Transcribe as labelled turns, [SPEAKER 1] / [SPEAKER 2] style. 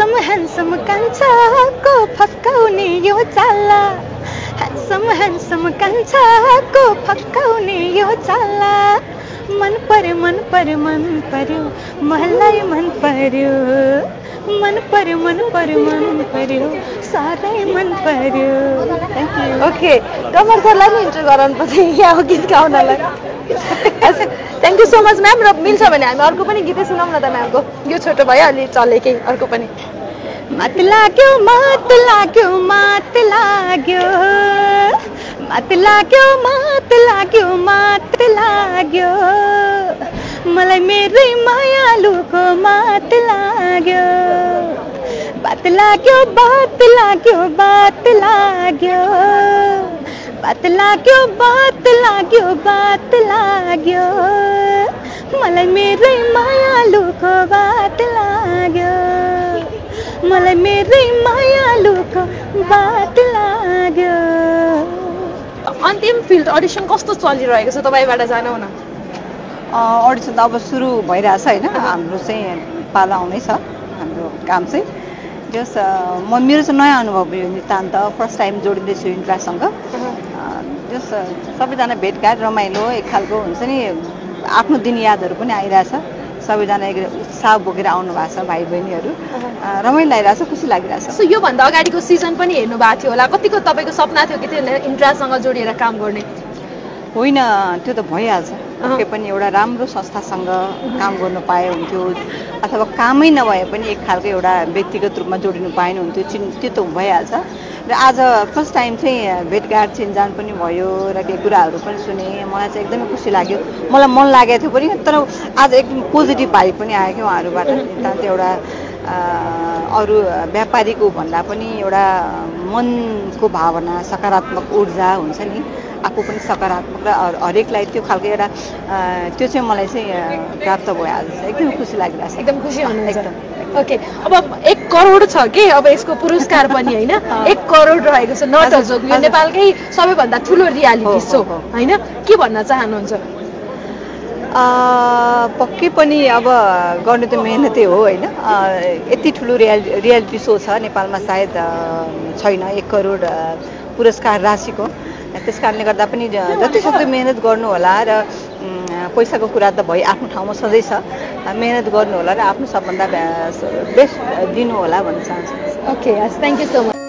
[SPEAKER 1] ह्यान्सम कान्छाको फक्काउने यो चाला ह्यान्सम कान्छाको फक्काउने यो चाला मन पर्यो मलाई मन पर्यो साह्रै मन पर्यो।
[SPEAKER 2] ओके कमल सरलाई नि इन्टरभ्यू गराउनु पर्छ यहाँ गीत गाउनलाई। Thank you so much ma'am. र मिल्छ भने हामी अर्को पनि गीतै सुनाउँ न त म्यामको। यो छोटो भयो अलि चले केही अर्को पनि।
[SPEAKER 1] मात लाग्यो मलाई मेरै मायालुको मात लाग्यो। बात लाग्यो मलाई मेरै मायालुको बात लाग्यो।
[SPEAKER 2] अन्तिम फिल्ड अडिसन कस्तो चलिरहेको छ तपाईँबाट जानौ न।
[SPEAKER 3] अडिसन त अब सुरु भइरहेछ होइन। हाम्रो चाहिँ पाला आउनै छ हाम्रो काम चाहिँ। जस मेरो चाहिँ नयाँ अनुभव भयो नितान्त। फर्स्ट टाइम जोडिँदैछु इन्ट्रासँग। जस सबैजना भेटघाट रमाइलो एक खालको हुन्छ नि। आफ्नो दिन यादहरू पनि आइरहेछ। सबैजना एक उत्साह बोकेर आउनु भएको छ भाइ बहिनीहरू। रमाइलो लागिरहेछ, खुसी लागिरहेछ।
[SPEAKER 2] सो योभन्दा अगाडिको सिजन पनि हेर्नु भएको थियो होला। कतिको तपाईँको सपना थियो कि त्यो इन्ट्रासँग जोडिएर काम गर्ने?
[SPEAKER 3] होइन, त्यो त भइहाल्छ। पक्कै पनि एउटा राम्रो संस्थासँग काम गर्नु पाए हुन्थ्यो, अथवा कामै नभए पनि एक खालको एउटा व्यक्तिगत रूपमा जोडिनु पाएन हुन्थ्यो। त्यो त भइहाल्छ। र आज फर्स्ट टाइम चाहिँ भेटघाट चिनजान पनि भयो र केही कुराहरू पनि सुने। मलाई चाहिँ एकदमै खुसी लाग्यो। मलाई मन लागेको थियो पनि, तर आज एकदम पोजिटिभ भाइब पनि आयो कि उहाँहरूबाट। नितान्त एउटा अरू व्यापारीको भन्दा पनि एउटा मनको भावना, सकारात्मक ऊर्जा हुन्छ नि, आफू पनि सकारात्मक र हरेकलाई त्यो खालको एउटा त्यो चाहिँ मलाई चाहिँ प्राप्त भयो आज। एकदम खुसी लागिरहेछ।
[SPEAKER 2] एकदम खुसी हुनुहुन्छ? ओके, अब 1 करोड छ कि अब यसको पुरस्कार पनि होइन। 1 करोड रहेको छ नटजोग। यो नेपालकै सबैभन्दा ठुलो रियालिटी सो होइन। के भन्न चाहनुहुन्छ?
[SPEAKER 3] पक्कै पनि अब गर्नु त मेहनतै हो होइन। यति ठुलो रियालिटी सो छ नेपालमा, सायद छैन 1 करोड पुरस्कार राशिको। त्यस कारणले गर्दा पनि जतिसक्दो मेहनत गर्नु होला र पैसाको कुरा त भयो आफ्नो ठाउँमा सधैँ छ। मेहनत गर्नु होला र आफ्नो सबभन्दा बेस्ट दिनु होला भन्न चाहन्छु।
[SPEAKER 2] Okay, thank you so much.